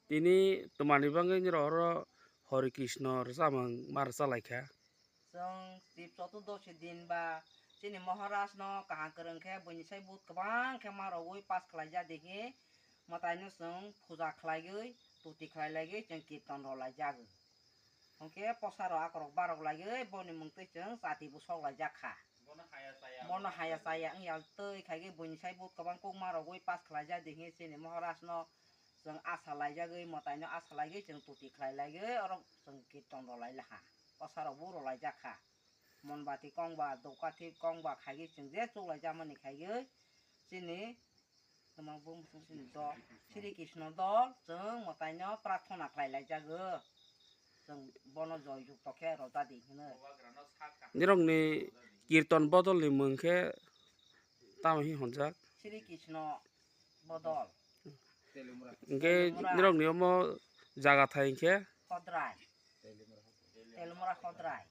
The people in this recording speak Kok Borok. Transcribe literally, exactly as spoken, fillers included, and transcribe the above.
Tini twmani bagwi nini rohoro Hare Krishna rwchapmung ma rwchalaikha. Chwng Chip Chotudoshi din ba chini Maharaj no kaham kwrwng khe buini sai but kwbang khe ma rogwi pass khlaijak di hi mwtai no chwng puja khlaigwi tuti khlailagwi chwng kirtan rwlaijago. Hwnkhe posa rok akorok barok laiwi boni mungtwi chwng chati bo sok laijak kha. Bono haya chaya wngya twi khaigwi buini sai but kwbang kokma rogwi pass khlaijak di hi chini Maharaj no chwng asa laijagwi mwtai no asa laigwi chwng tuti khlai laigwi oro chwng kirtan rwlai laha. Posa rok bo rwlaijak kha. Monbati kongba, dokathip kongba khaigwi chwng je chuk laijakmani khaigwi chini Tamo bo muchung sini dol, Sri Krishna dol, chwng mwtaino prarthana khlai laijago. Chwng bono joy jukto khe rwjadi hwnwi. Nirokni kirtan bodolni mung khe tamo hi honjak? Sri Krishna bodol. Hwnkhe nirokni omo jaga thai hwnkhe? Khodrai. Telmura Khodrai.